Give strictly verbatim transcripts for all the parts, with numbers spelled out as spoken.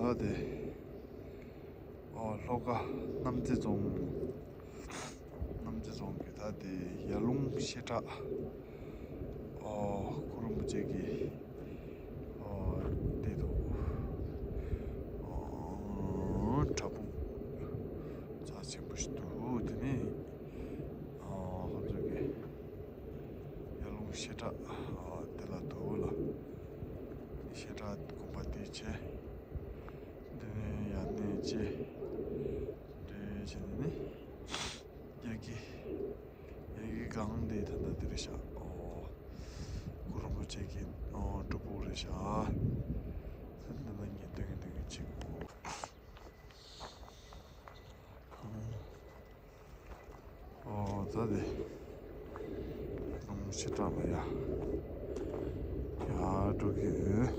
ད་དེ། ཨོ་ལྷོ་ཁ་གནམ་རྩེ་རྫོང་། གནམ་རྩེ་རྫོང་གི་ད་དེ་ཡར་ཀླུང་བཤད་གྲྭ། ཨོ་གུ་རུ་རིན་པོ་ཆེ་གི་ཨོ་དེ་འདུག་ཨོ་བྲག་ཕུག་རྩ་ཆེན་པོ་ཞིག་འདུག་དེ་ནས་ཨོ་ང་ཚོ་གི་ཡར་ཀླུང་བཤད་གྲྭ་ཨོ་དེ་ལ་འདུག་ལ། བཤད་གྲྭ་དགོན་པ་དེ་བྱས། དེ་ནས་ཡར་ནས་བྱས། དེ་བྱས་ནས་ནི། ཡ་གི། ཡ་གི་སྒང་དེ་ད་ལྟ་དེ་རེད་ཤག་ཨོ། གུ་རུ་རིན་པོ་ཆེ་གི་ཨོ་སྒྲུབ་ཕུག་རེད་ཤག་ད་ལྟ་ངས་སྟོན་གི་སྟོན་གི་ཅིག་ཨོ་ད་དེ། ཀླུང་བཤད་གྲྭ་ལ་ཡ། ཡར་འགྲོ་གི་ཡོད།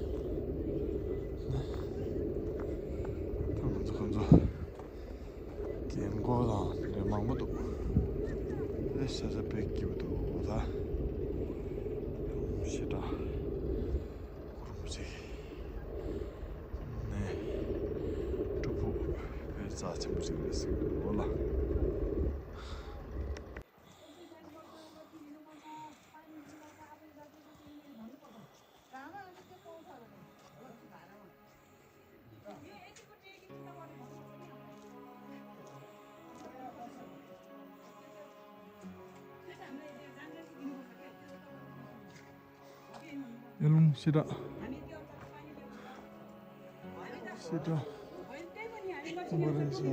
ད་ང་ཚོ་ཁོང་ཚོ། རྒན་གོག་དང་ལས་མང་པོ་འདུག་ཨེ་ཤ་ཤ་དཔེ་སྐྱིད་པོ་འདུག་ད། བཤད་གྲྭ། གུ་རུ་རིན་པོ་ཆེ་ནས་སྒྲུབ་ཕུག་དཔེ་རྩ་ཆེན་པོ་ཞིག་རེད་ཟེར་གི་འདུག་ལ། ཡར་ཀླུང་བཤད་གྲྭ། བཤད་གྲྭ། ཁོང་པ་རེད་ཤག་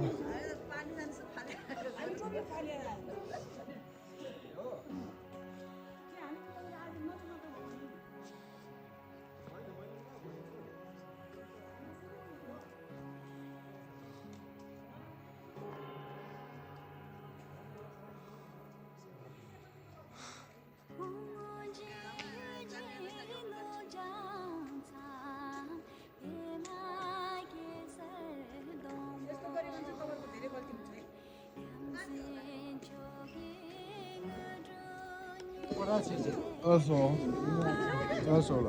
ཨ་སོ། ཨ་སོ་ལ།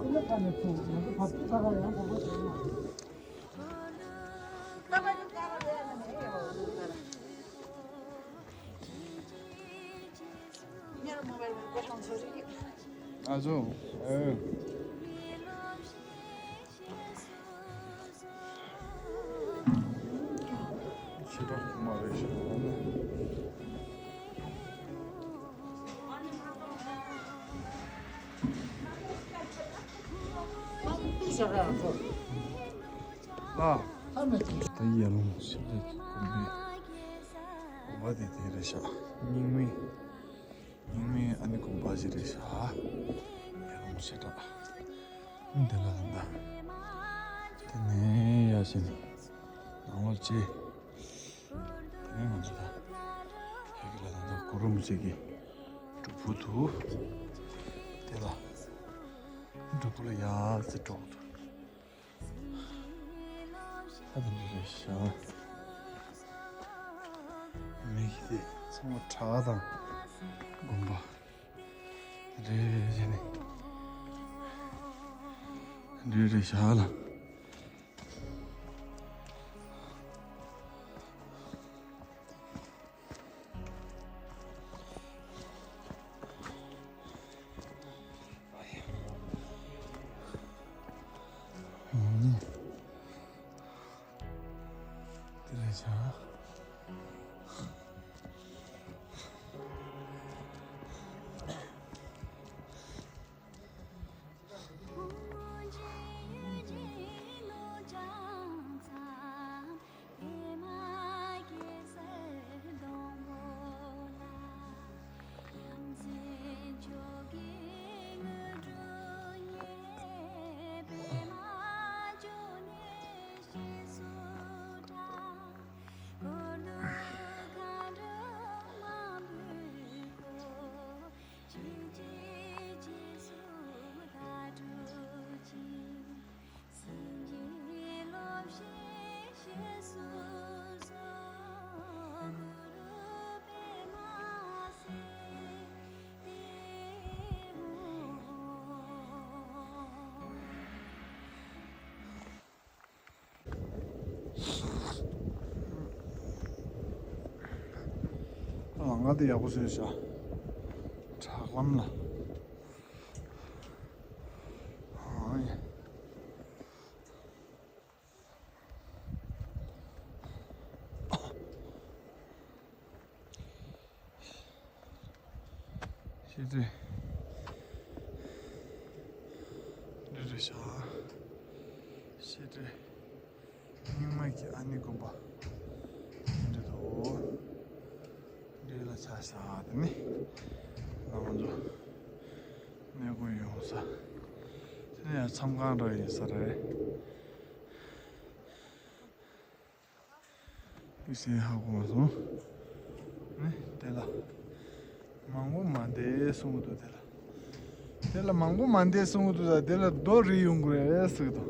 ཨ་ཚོ། ཨེ། ཕྱི་དྲོ་མ་རེད་ཤག་ཨ། ད་ཡར་ཀླུང་ཤར་ལྷོའི་དགོན་པའི་དགོན་པ་དེ་དེ་རེད་ཤག་རྙིང་མའི། རྙིང་མའི་ཨ་ནི་དགོན་པ་ཞིག་རེད་ཤག་ཡར་ཀླུང་བཤད་གྲྭ། འདི་ལ་ད། དེ་ནས་ཡར་ཕྱིན་ནས་ནང་ལོགས་བྱས། དེ་ནས་ང་ཚོ་ད་ཕ་གི་ལ་ད་ད་གུ་རུ་རིན་པོ་ཆེ་གི་སྒྲུབ་ཕུག་འདུག་དེ་ལ་སྒྲུབ་ཕུག་ལ་ཡར་ཙམ་འགྲོ་དགོས་འདུག་ད་དེ་འདྲ་རེད་ཤག་མི་གི་དེ་ཚང་མ་བྲག་དང་དགོན་པ་རེ་རེ་ནས་རེ་རེ་ཤག་ལ། ང་དེ་ཡག་པོ་བཟོས་ཤག་བྲག་ལམ་ལ། ཨང་། ཤེས་རེད། འདི་རེད་ཤག་ཤེས་རེད། རྙིང་མ་གི་ཨ་ནི་དགོན་པ། འདི་རེད་དོ། འདི་ལ་ཆ་བཞག་དེ་ནི། ང་ཚོ་གནས་སྐོར་ཡོང་ས། དེ་ནི་ཡང་མཚམས་ཁང་འདྲ་ཡིན་ས་རེད། ཡིག་ཚད་ཧ་གོ་མ་སོང་། ནི་དེ་ལ། མང་པོ་མ་འདས་གསུང་གི་འདུག་དེ་ལ། དེ་ལ་མང་པོ་མ་འདས་གསུང་གི་འདུག་ད་དེ་ལ་རྡོ་རིལ་ཡོང་གི་རེད་ཟེར་གི་འདུག་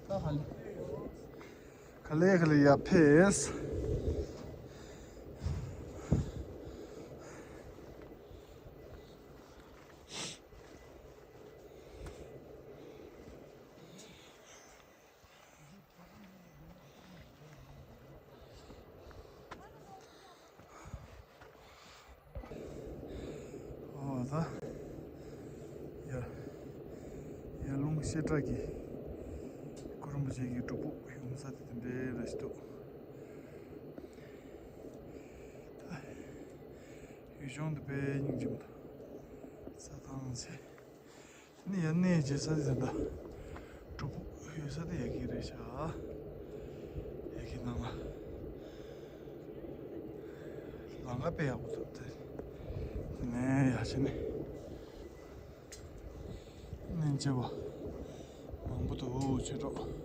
ད་ག་ལེ། ག་ལེ་ག་ལེ་ཡར་ཕེབས། ཨོ་ད། ཡར། ཡར་ཀླུང་བཤད་གྲྭ་གི་གུ་རུ་རིན་པོ་ཆེ་གི་སྒྲུབ་ཕུག་ཡོང་ས་དེ་དེ་འདྲའི་རེ་ཞིག་འདུག་ཡུལ་ལྗོངས་འདི་དཔེ་སྙིང་རྗེ་མོ་འདུག་ས་ཐང་ཆེ། ནི་ཡར་གནས་མཇལ་ས་དེ་ད་ལྟ་སྒྲུབ་ཕུག་ཡོད་ས་དེ་ཡ་གི་རེད་ཤག་ཡ་གི་ནང་ལ་ལམ་ཁ་དཔེ་ཡག་པོ་འདུག་དེ་ནས་ཡར་ཕྱིན་ནས་གནས་མཇལ་བ་མང་པོ་འདུག་ཆོས་གྲོགས།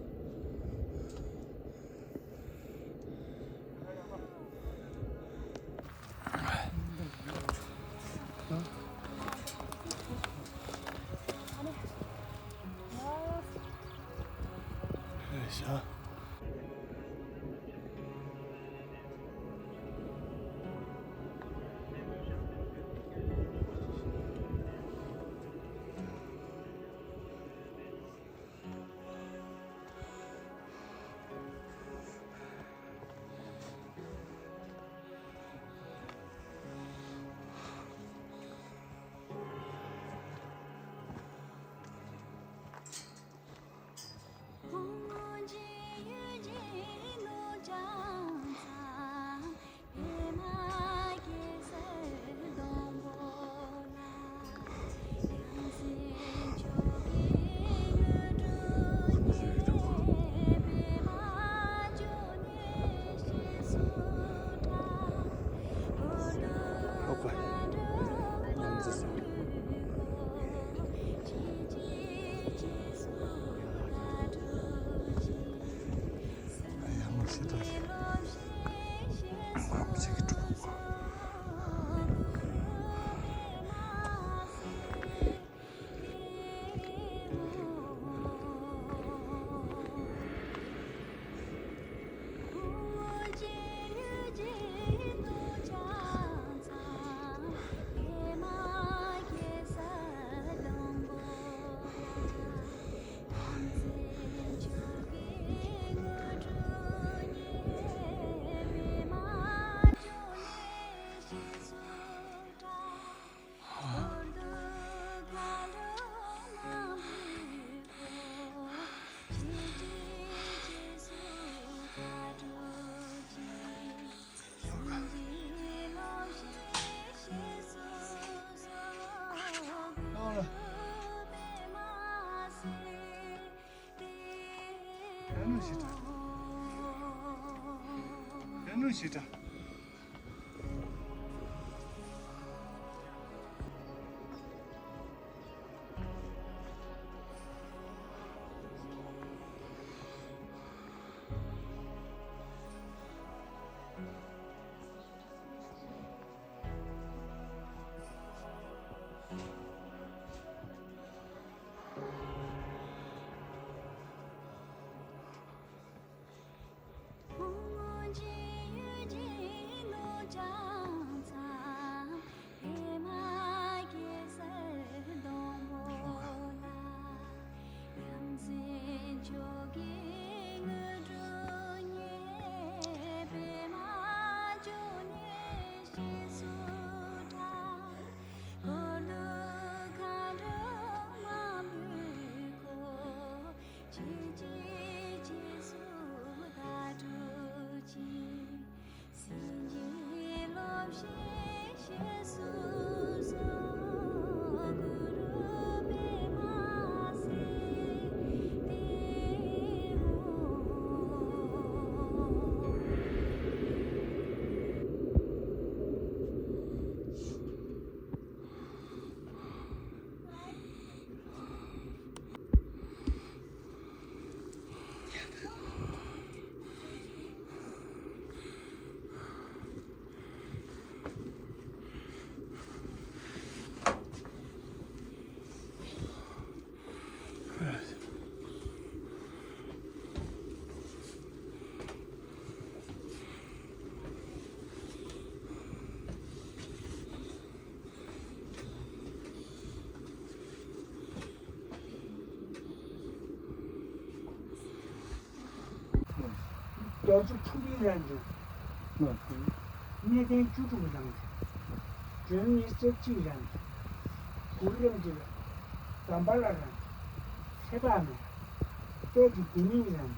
རྒྱ་མཚོ་ཕུ་ནུའི་རང་བྱུང་། གནས་བརྟན་བཅུ་དྲུག་རང་བྱུང་། ལྗོན་ནི་རྩེ་གཅིག་རང་བྱུང་། གུ་རུ་རིན་པོ་ཆེ་དམ་པ་ལ་རང་བྱུང་། ཚེ་དཔག་མེད། དཔལ་གྱི་ལྡེ་མིག་རང་བྱུང་།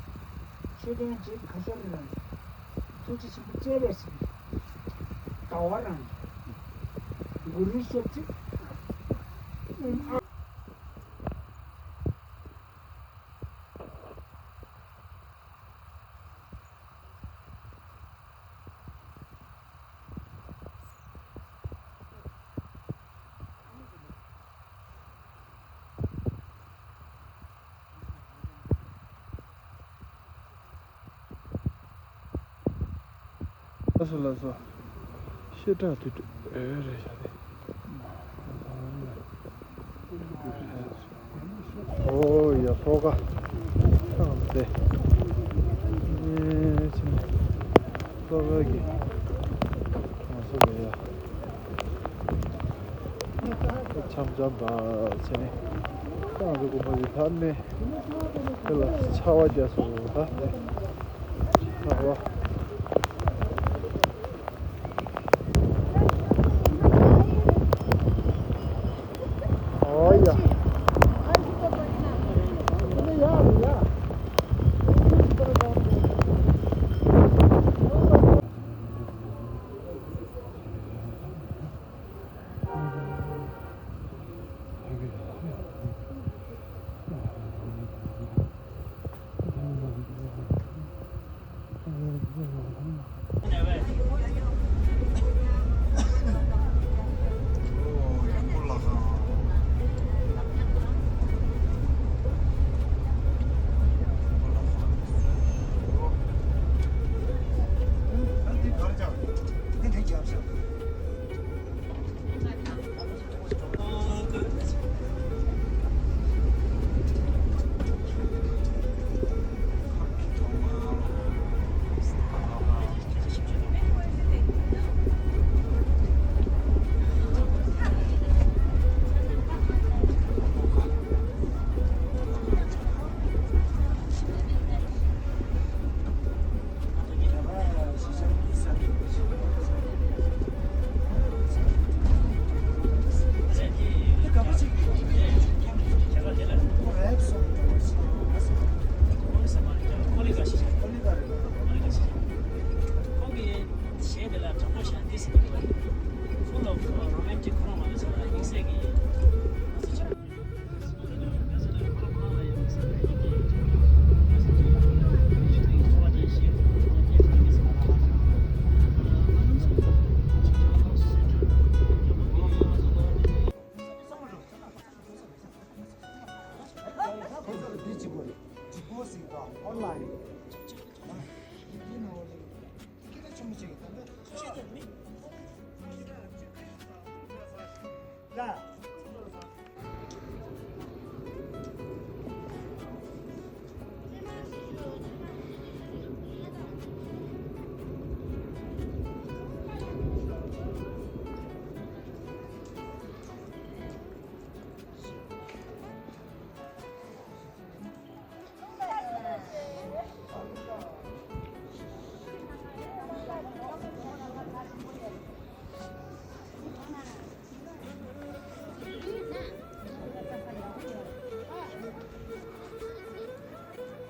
མཆོད་རྟེན་རྗེ་ག་ཟེར་རང་བྱུང་། ཐུགས་རྗེ་ཆེན་པོ་སྤྱན་རས་གཟིགས། ཟླ་བ་རང་བྱུང་། གུ་རུའི་ཞབས་རྗེས། ལགས་སོ་ལགས་སོ། ཤེལ་བྲག་དུས་དྲུག་ཨེ་རེད་བྱ་དེ། ཨོ་ཡ་ལྷོ་ཁ། ཨང་དེ། ཨེ་ཕྱིན། ལྷོ་ཁ་གི་གྲོང་གསེབ་རེད་ཡ། འཆམ་འཆམ་པ་བྱས་ནས་ཏང་གི་དགོན་པ་ཡི་དར་ནས་དེ་ལ་ཆར་པ་བརྒྱབ་སོང་། ད་དེ་ཆར་པ། ཨོ་ཡ།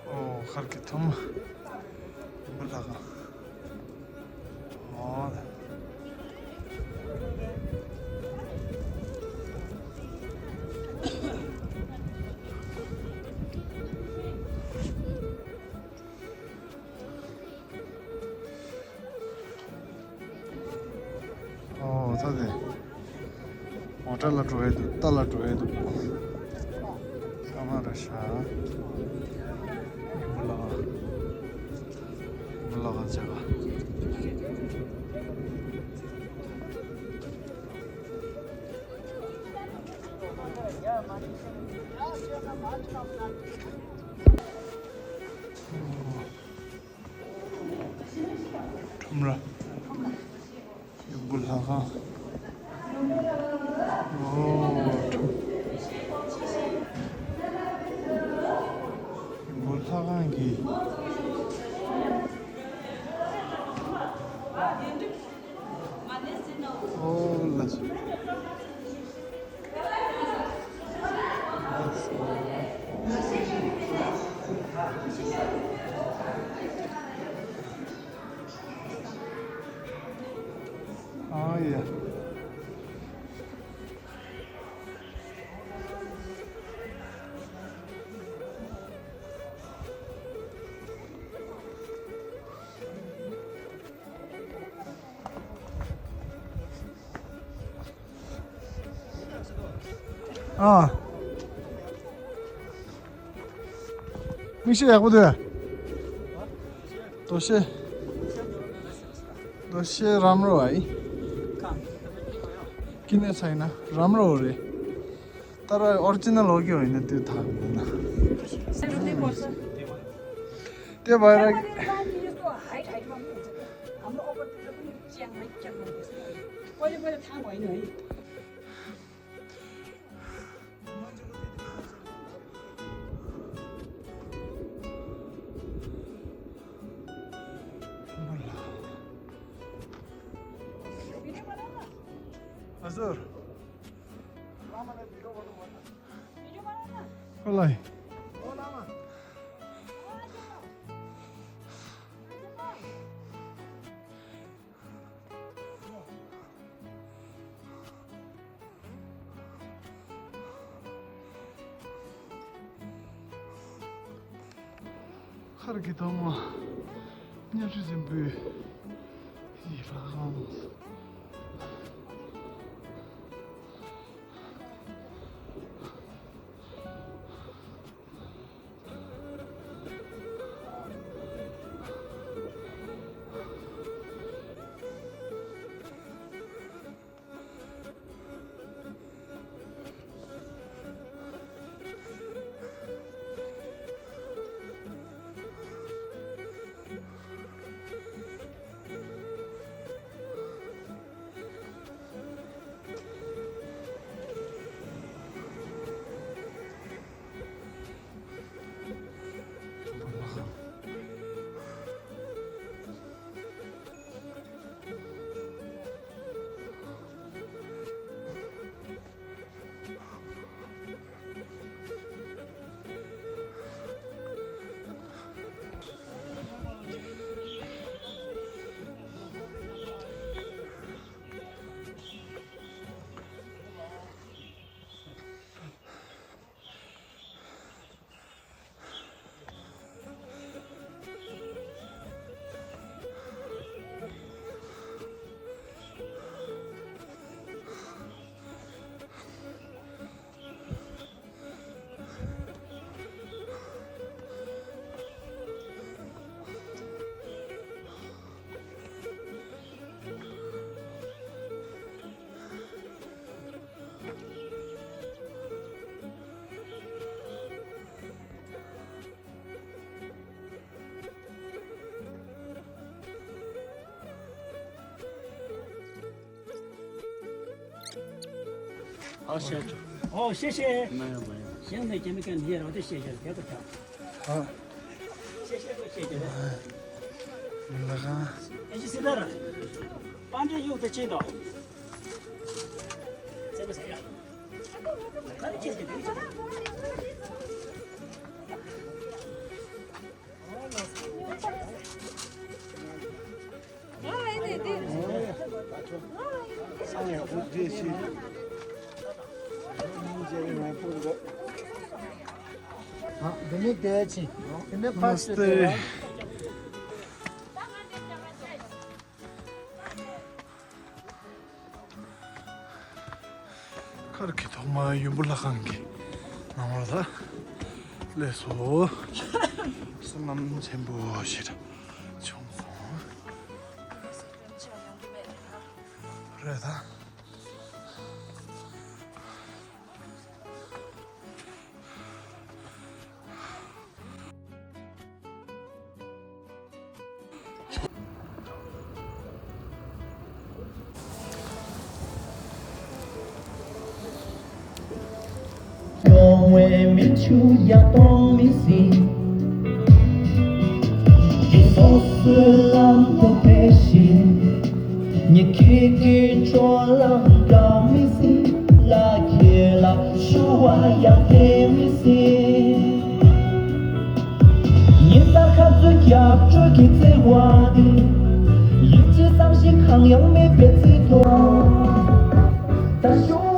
ཨོ། ཁར་གི་ཐོག་མ་འབུ་ལ་ག་ཨོ། ས་དེ། མོ་ཊ་ལ་འགྲོ་ཡས་འདུག་རྟ་ལ་འགྲོ་ཡས་འདུག་ཀ་མ་ར་ཤ། ཡུ་བུ་ལ་ཁང་། ཡུ་བུ་ལ་ཁང་བྱ་བ། ཁྲོམ་ར། ཡུ་བུ་ལྷ་ཁང་། ཨོ། ཁྲོམ། ཡུ་བུ་ལྷ་ཁང་གི། ཨོ་ལགས་སོ། ཨ་ཡ། ཨ། མིག་ཤེལ་ཡག་པོ་འདུག་རྡོ་ཤལ། རྡོ་ཤལ་རམ་རོ་ཨ་ཡི། ཀི་ནས་ཚ་ཡིན་ན་རམ་རོ་རེད། ད་ར་ཨོ་རི་ཇི་ནལ་ལོ་གི་ཡིན་ན་དེ་ཐག་མིན་ན། དེ་བར། ཨ་ཟུར། ཁོ་ལ་ཡིན། མཁར་གྱི་གདོང་མ། གཉའ་ཁྲི་རིང་པོའི་ཡིད་ལ་ཧང་། ཨོ་ཤེས། ཨོ་ཤེས་ཤེས། ཤེས་ནས་ཀྱི་མི་ཀན་འདི་རང་དུ་ཤེས་ཤེས་དེ་ཚོ་ཆགས། ཨ། ཤེས་ཤེས་དུ་ཤེས་ཤེས། ཡིན་ལ་གང་། ཨེ་ཅི་སི་ཏར། པན་ཏྲེ་ཡུག་ཏུ་ཕྱིན་དོ། ཚེ་མི་ཟ་ཡ། ག་རེ་བྱེད་ཀྱི་འདུག་ནམ་སྟེ། ཁར་གྱི་ཐོག་མ་ཡུམ་བུ་བླ་སྒང་གི་ནང་ལ་སླེབས་སོང་། བསོད་ནམས་ཆེན་པོ་ཞིག་བྱུང་སོང་། རེད་ད། ཡོང་བའི་མི་ཆུ་ཡང་གཏོང་མི་སྲིད། ཀྱི་སོ་སོའི་ལམ་དུ་ཕེབས་ཤིང་། ཉི་ཁྲི་གི་སྤྱོད་ལམ་འགག་མི་སྲིད། ལ་ཁྱེད་ལ་ཞུ་བ་ཡང་འཐེན་མི་སྲིད། ཉིན་ལྟར་ཁ་རྩོད་རྒྱབ་སྐྱོར་གྱི་བརྩེ་བ་འདི། ཡིད་ཆེས་བསམ་ཤེས་གང་ཡང་མེད་པའི་བརྩེ་དུང་། ད་ཞུ་